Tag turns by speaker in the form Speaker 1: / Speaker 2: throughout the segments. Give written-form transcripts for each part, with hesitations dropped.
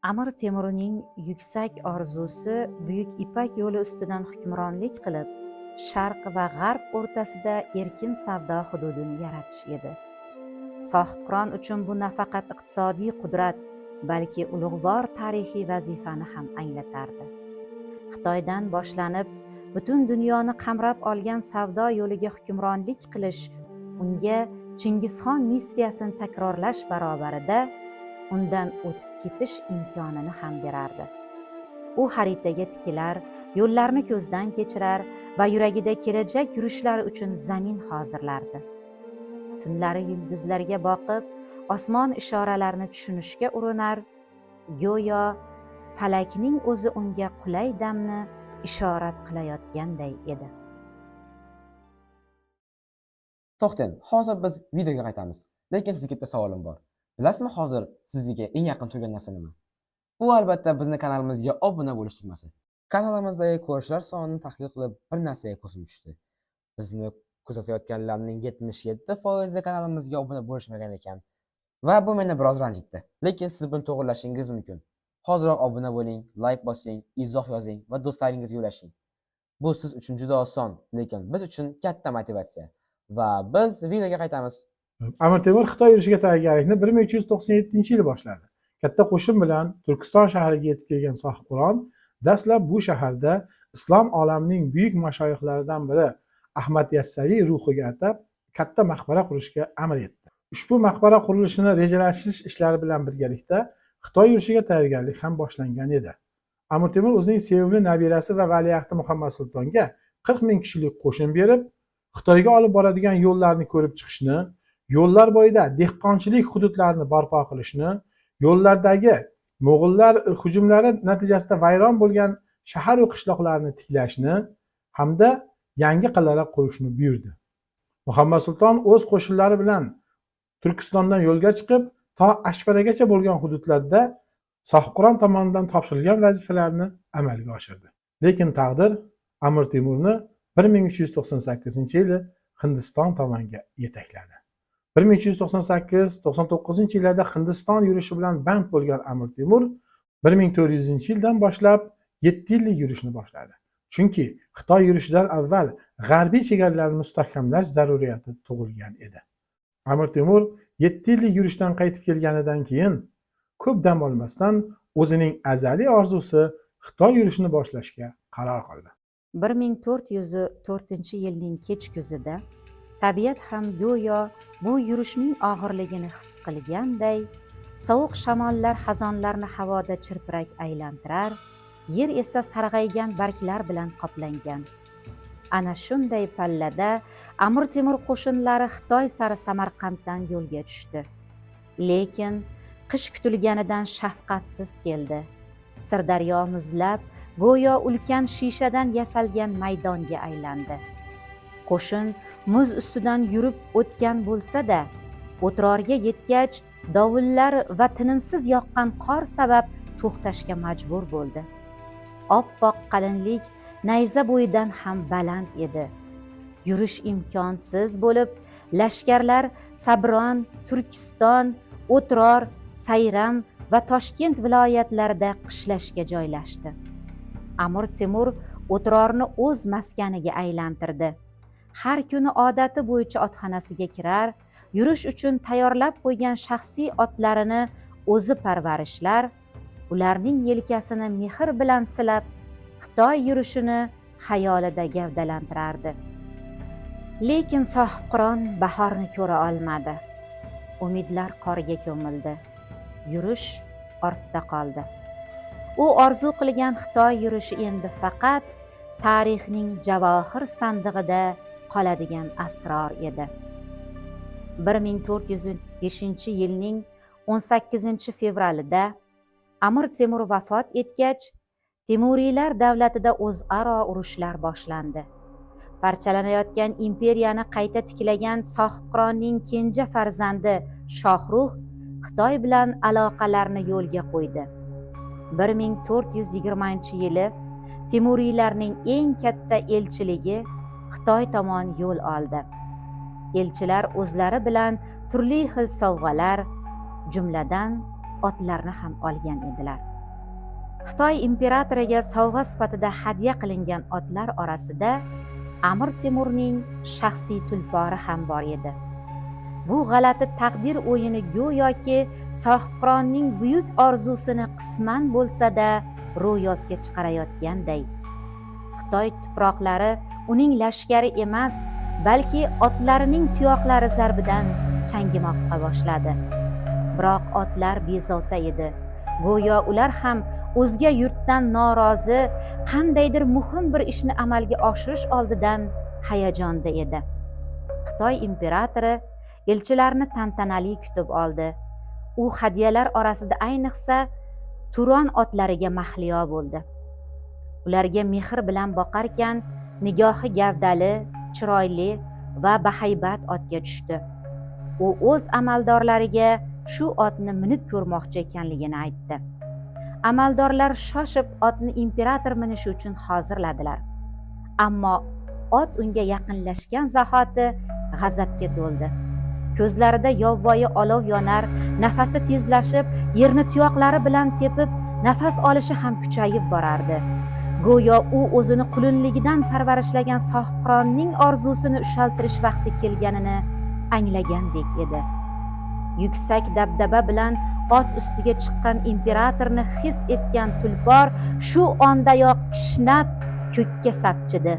Speaker 1: Amir Temurning yuksak orzusi Buyuk Ipak yo'li ustidan hukmronlik qilib, Sharq va G'arb o'rtasida erkin savdo hududini yaratish edi. Sohibqiron uchun bu nafaqat iqtisodiy qudrat, balki ulug'vor tarixiy vazifani ham anglatardi. Xitoydan boshlanib, butun dunyoni qamrab olgan savdo yo'liga hukmronlik qilish unga Chingizxon missiyasini takrorlash barobarida undan o'tib ketish imkonini ham berardi. U xaritaga tikilar, yo'llarni ko'zdan kechirar va yuragida kelajak yurishlari uchun zamin hozirlardi. Tunlari yulduzlarga boqib, osmon ishoralarini tushunishga urinar, go'yo falakning o'zi unga qulay damni ishorat qilayotganday edi.
Speaker 2: To'xtang, hozir biz videoga qaytamiz. Lekin sizga bitta savolim bor. Bilasizmi, hozir sizga eng yaqin turgan narsa nima? Bu albatta bizni kanalimizga obuna bo'lish tugmasi. Kanalimizdagi ko'rishlar sonini tahlil qilib, bir narsaga ko'zim tushdi. Bizni kuzatayotganlarning 77% kanalimizga obuna bo'lishmagan ekan. Va bu meni biroz ranjitdi. Lekin siz buni to'g'irlashingiz mumkin. Hoziroq obuna bo'ling, layk bosing, izoh yozing va do'stlaringizga ulashing. Bu siz uchun juda oson, lekin biz uchun katta motivatsiya. Va biz videoga qaytamiz.
Speaker 3: Amir Temur Xitoy yurishiga tayyorgarlikni 1397 yili boshladi. Katta qo'shin bilan Turkiston shahriga yetib kelgan Sohibqiron dastlab bu shaharda islom olamining buyuk mashoyixlaridan biri Ahmad Yassaviy ruhiga atab katta maqbara qurishga amr etdi. Ushbu maqbara qurilishini rejalashtirish ishlari bilan birgalikda Xitoy yurishiga tayyorgarlik ham boshlangan edi. Amir Temur o'zining sevimli nabirasi va valiahdi Muhammad Sultonga 40 ming kishilik qo'shin berib, Xitoyga olib boradigan yo'llarni ko'rib chiqishni, yo'llar bo'yida dehqonchilik hududlarini barpo qilishni, yo'llardagi mo'g'ullar hujumlari natijasida vayron bo'lgan shaharu qishloqlarni tiklashni hamda yangi qal'alar qurishni buyurdi. Muhammad Sulton o'z qo'shinlari bilan Turkistondan yo'lga chiqib, to Ashfaragacha bo'lgan hududlarda Sohibqiron tomonidan topshirilgan vazifalarni amalga oshirdi. Lekin taqdir Amir Temurni 1398 yili Hindiston tomonga yetakladi. 1398-99 yillarda Hindiston yurishi bilan band bo'lgan Amir Temur 1400 yildan boshlab 7 yillik yurishni boshladi, chunki Xitoy yurishidan avval g'arbiy chegaralarni mustahkamlash zaruriyati tug'ilgan edi. Amir Temur 7 yillik yurishdan qaytib kelganidan keyin ko'p dam olmasdan o'zining azaliy orzusi, Xitoy yurishini boshlashga qaror qildi.
Speaker 1: 1404 yilning kech kuzida tabiat ham go'yo bu yurishning og'irligini his qilganday, sovuq shamollar xazonlarni havoda chirpirak aylantirar, yer esa sarg'aygan barglar bilan qoplangan. Ana shunday pallada Amir Temur qo'shinlari Xitoy sari Samarqanddan yo'lga tushdi. Lekin qish kutilganidan shafqatsiz keldi. Sirdaryo muzlab, go'yo ulkan shishadan yasalgan maydonga aylandi. Qo'shin muz ustidan yurib o'tgan bo'lsa-da, O'trorga yetgach, dovullar va tinimsiz yoqqan qor sabab to'xtashga majbur bo'ldi. Oppoq qalinlik nayza bo'yidan ham baland edi. Yurish imkonsiz bo'lib, lashkarlar Sabron, Turkiston, O'tror, Sayram va Toshkent viloyatlarida qishlashga joylashdi. Amir Temur O'trorni o'z maskaniga aylantirdi. Har kuni odati bo'yicha otxonasiga kirar, yurish uchun tayyorlab qo'ygan shaxsiy otlarini o'zi parvarishlar, ularning yelkasini mehr bilan silab, Xitoy yurishini xayolida gavdalantirardi. Lekin Sohibqiron bahorni ko'ra olmadi. Umidlar qorga ko'mildi, yurish ortda qoldi. U orzu qilgan Xitoy yurishi endi faqat tarixning javohir sandig'ida qoladigan asror edi. 1405 yilning 18 fevralida Amir Temur vafot etgach, Temuriylar davlatida o'zaro urushlar boshlandi. Parchalanayotgan imperiyani qayta tiklagan Sohibqironning kenja farzandi Shohruh Xitoy bilan aloqalarni yo'lga qo'ydi. 1420 yili Temuriylarning eng katta elchiligi Xitoy tomon yo'l oldi. Elchilar o'zlari bilan turli xil sovg'alar, jumladan otlarni ham olgan edilar. Xitoy imperatoriga sovg'a sifatida hadya qilingan otlar orasida Amir Temurning shaxsiy tulpori ham bor edi. Bu g'alati taqdir o'yini go'yoki Sohibqironning buyuk orzusini qisman bo'lsa-da ro'yobga chiqarayotganday. Xitoy tuproqlari uning lashkari emas, balki otlarining tuyoqlari zarbidan changimoqqa boshladi. Biroq otlar bezovta edi. Go'yo ular ham o'zga yurtdan norozi, qandaydir muhim bir ishni amalga oshirish oldidan hayajonda edi. Xitoy imperatori elchilarni tantanali kutib oldi. U hadyalar orasida ayniqsa Turon otlariga mahliyo bo'ldi. Ularga mehr bilan boqarkan, nigohi gavdali, chiroyli va bahaybat otga tushdi. U o'z amaldorlariga shu otni minib ko'rmoqchi ekanligini aytdi. Amaldorlar shoshib otni imperator minishi uchun hozirladilar. Ammo ot unga yaqinlashgan zahoti g'azabga to'ldi. Ko'zlarida yovvoyi olov yonar, nafasi tezlashib, yerni tuyoqlari bilan tepib, nafas olishi ham kuchayib borardi. Go'yo u o'zini qulunligidan parvarishlagan Sohibqironning orzusini ushaltirish vaqti kelganini anglagandek edi. Yuksak dabdaba bilan ot ustiga chiqqan imperatorni his etgan tulpor shu ondayoq kishnab ko'kka sapchidi.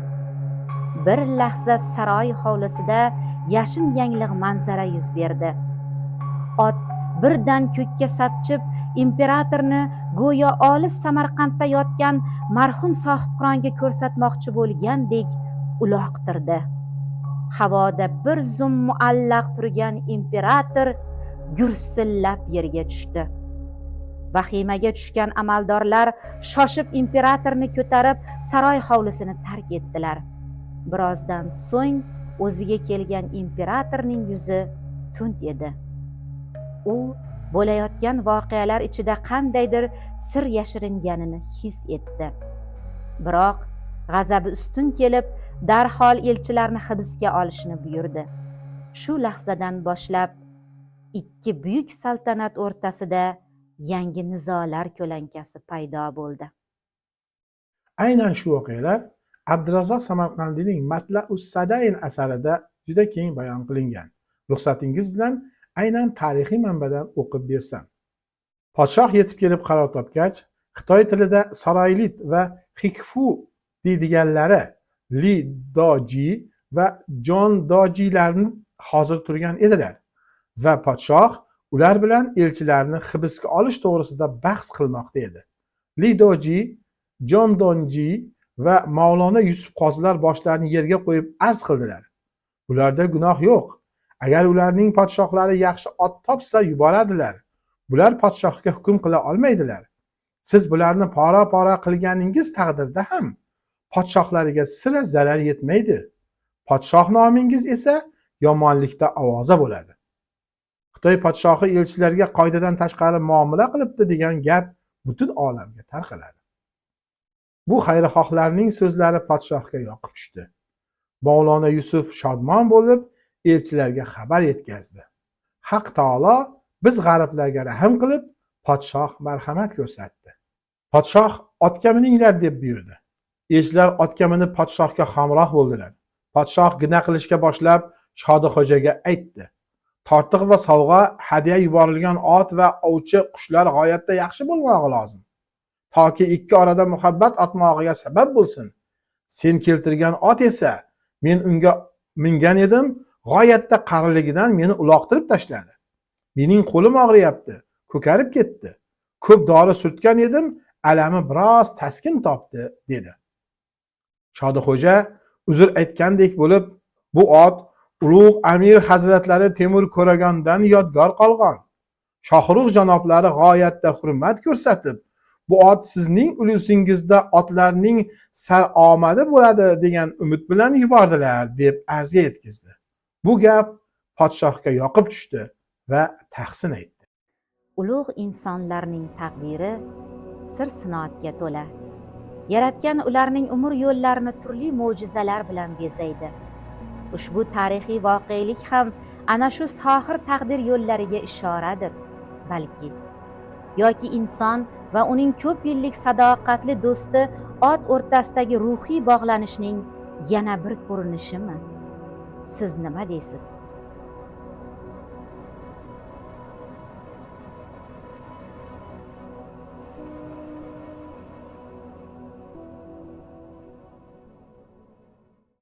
Speaker 1: Bir lahza saroy hovlisida yashin yanglig' manzara yuz berdi. Ot birdan ko'kka sapchib, imperatorni go'yo olis Samarqandda yotgan marhum Sohibqironga ko'rsatmoqchi bo'lgandek uloqtirdi. Havoda bir zum muallaq turgan imperator gursillab yerga tushdi. Vahimaga tushgan amaldorlar shoshib imperatorni ko'tarib saroy hovlisini tark etdilar. Birozdan so'ng o'ziga kelgan imperatorning yuzi tund edi. U bo'layotgan voqealar ichida qandaydir sir yashiringanini his etdi. Biroq g'azabi ustun kelib, darhol elchilarni hibsga olishni buyurdi. Shu lahzadan boshlab ikki buyuk saltanat o'rtasida yangi nizolar ko'lankasi paydo bo'ldi.
Speaker 3: Aynan shu voqealar Abdurazzoq Samarqandiyning Matlaus Sadayn asarida juda keng bayon qilingan. Ruxsatingiz bilan aynan tarixiy manbadan o'qib bersam. Podshoh yetib kelib qaror topgach, Xitoy tilida Saroylit va Xikfu deydiganlari Li Doji va Jon Dojilarni hozir turgan edilar va podshoh ular bilan elchilarni hibsga olish to'g'risida bahs qilmoqda edi. Li Doji, Jon Donji va Mavlona Yusuf qozilar boshlarini yerga qo'yib arz qildilar. Bularda gunoh yo'q. Agar ularning podshohlari yaxshi ot topsa yuboradilar. Bular podshohga hukm qila olmaydilar. Siz bularni pora-pora qilganingiz taqdirda ham podshohlariga sira zarar yetmaydi. Podshoh nomingiz esa yomonlikda ovoza bo'ladi. Xitoy podshohi elchilarga qoidadan tashqari muomala qilibdi degan gap butun olamga tarqaladi. Bu xayrixohlarning so'zlari podshohga yoqib tushdi. Mavlona Yusuf shodmon bo'lib, elchilarga xabar yetkazdi. Haq taolo biz g'ariblarga rahm qilib, podshoh marhamat ko'rsatdi. Podshoh otga mininglar deb buyurdi. Elchilar otga minib podshohga hamroh bo'ldilar. Podshoh gina qilishga boshlab Shodixo'jaga aytdi: Tortiq va sovg'a, hadya yuborilgan ot va ovchi qushlar g'oyatda yaxshi bo'lmog'i lozim. Toki ikki orada muhabbat ortmog'iga sabab bo'lsin. Sen keltirgan ot esa men unga mingan edim, g'oyatda qariligidan meni uloqtirib tashladi. Mening qo'lim og'riyapti, ko'karib ketdi. Ko'p dori surtgan edim, alami biroz taskin topdi, dedi. Shodixo'ja uzr aytgandek bo'lib, bu ot ulug' amir hazratlari Temur Ko'ragondan yodgor qolgan. Shohrux janoblari g'oyatda hurmat ko'rsatib, bu ot sizning ulusingizda otlarning saromadi bo'ladi degan umid bilan yubordilar, deb arzga yetkazdi. Bu gap podshohga yoqib tushdi va tahsin aytdi.
Speaker 1: Ulug' insonlarning taqdiri sir sinoatga to'la. Yaratgan ularning umr yo'llarini turli mo'jizalar bilan bezaydi. Ushbu tarixiy voqelik ham ana shu sohir taqdir yo'llariga ishoradir, balki. Yoki inson Va uning ko'p yillik sadoqatli do'sti ot o'rtasidagi ruhiy bog'lanishning yana bir ko'rinishimi? Siz nima deysiz?